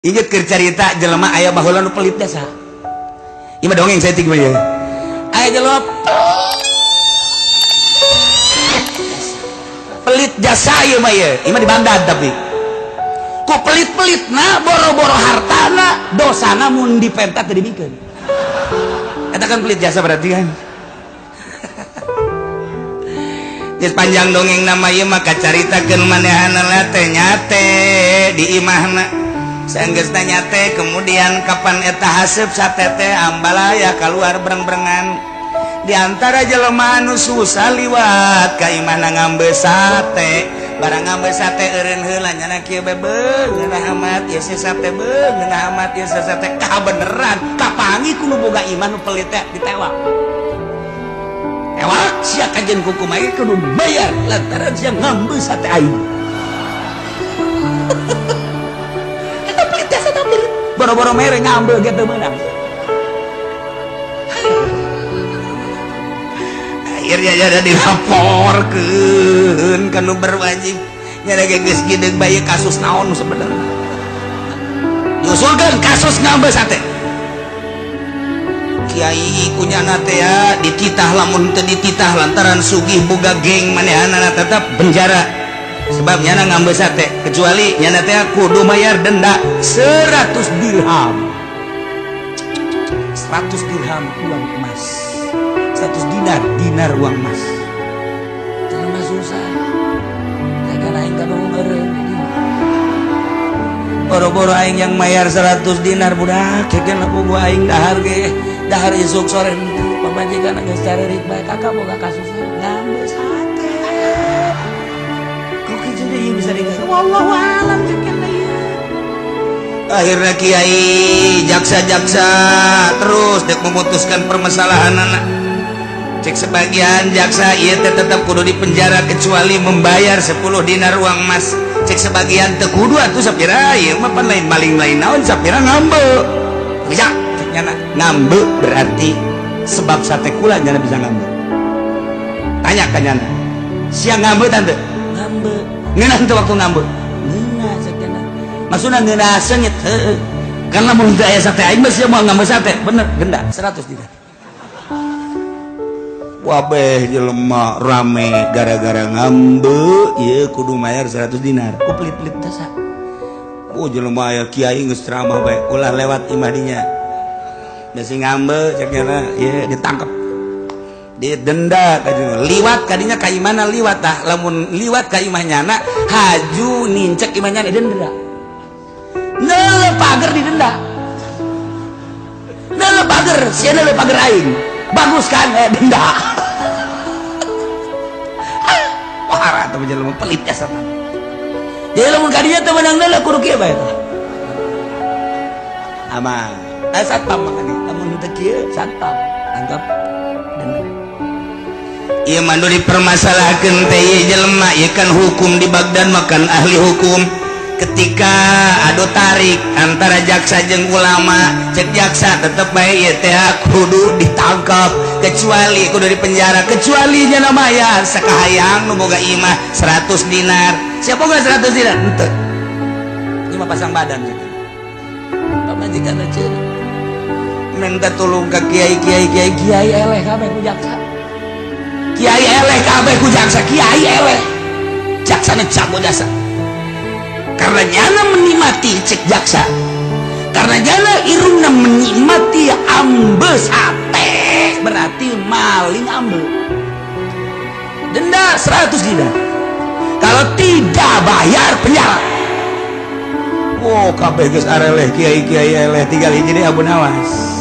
Inget keur carita jelema aya baheula nu pelit jasa. Ieu mah dongeng saeutik mah ieu. Aya jelema pelit jasa ieu mah ieu. Ieu mah di Baghdad tapi. Ku pelit-pelitna boro-boro hartana dosana mun dipenta teu dibikeun. Eta kan pelit jasa berarti kan. Geus panjang dongeng nama ieu mah kacaritakeun manehanna teh nyate di imahna. Sanggeus nyate kemudian kapan eta haseup sate teh ambalaya keluar breng-brengan. Di antara jelema anu susah liwat ka imahna ngambe sate. Barang ngambe sate eureun heula nyana kieu be beungeunah amat ieu si sate beungeunah amat ieu si sate kabeneran kapangi ku nu boga imah nu pelit teh ditewak. Tewak sia kajen kuku mah kudu bayar lantaran sia ngambe sate aing. Eta pelit jasa pelit. Boro-boro mere ngambe ge teu meunang. Akhirnya jadi dilaporkeun ka nu berwajib. Nya ge geus geudeung bae kasus naon sebenarnya. Diusulkeun kasus ngambe sate. Kiai kunyana teh ya dititah lamun teu dititah lantaran sugih boga geng manehanana tetap penjara. Sebab nyana ngambe sate kecuali nyana teh kudu bayar denda 100 dirham. 100 dirham uang emas. 100 dinar, dinar uang emas. Jelema susah. Kayak aing kadung eureun. Boro-boro aing yang mayar 100 dinar budak, kekeun aku gua aing dahar ge. Dahar isuk sore henteu pamajikan geus carerik bae kakak boga kasus ngambe sate. Kok kitu deui bisa dikasih? Wallahu alam ceuk ieu. Akhirnya kiai jaksa-jaksa terus dek memutuskan permasalahan anak. Cek sebagian jaksa ieu teh tetap kudu di penjara kecuali membayar 10 dinar uang emas. Cek sebagian teu kudu atuh sapira ieu mah pan lain maling lain naon sapira ngambe. Bisa cek nyana ngambe berarti sebab sate kula nyana bisa ngambe. Tanya ka nyana. Sia ngambe tante? Ngambe. Ngeunah teu waktu ngambe? Ngeunah cek nyana. Maksudna ngeunah seungit heueuh. Karena mun teu aya sate aing mah sia moal ngambe sate. Bener denda 100 dinar. Wabeh jelema rame gara-gara ngambe ieu kudu mayar 100 dinar. Ku pelit-pelit jasa. Oh jelema aya kiai geus ceramah bae ulah lewat imah dinya. Bisi ngambe cek nyana ieu ditangkep. Didenda ka liwat kadinya ka imahna liwat tah lamun liwat ka imah nyana haju nincek imah nyana denda. Neuleuh pager didenda. Neuleuh pager sia neuleuh pager aing. Bagus kan denda. Wah, atau jelema pelit jasa. Jadi lamun kadinya teu meunang neuleuh kudu kieu bae tah. Aman. Satpam makanya lamun teu kieu satpam anggap denda. Ieu mah nu dipermasalahkeun teh ieu jelema ieu kan hukum di Baghdad makan ahli hukum. Ketika adu tarik antara jaksa jeung ulama, cek jaksa tetep bae ieu teh kudu ditangkap kecuali kudu di penjara kecuali nyana mayar sakahayang nu boga imah 100 dinar. Siapa boga 100 dinar? Henteu. Ieu mah pasang badan gitu. Pamajikan ceuk. Minta tulung ka kiai kiai kiai kiai eleh kabeh ku jaksa. Kiai eleh kabeh ku jaksa, kiai eleh. Jaksana jago jasa. Karena nyana menikmati cek jaksa. Karena nyana irungna menikmati ambe sate berarti maling ambe. Denda 100 dinar. Kalau tidak bayar penjara. Wow, kabeh geus areleh kiai-kiai eleh tinggal hiji deui Abu Nawas.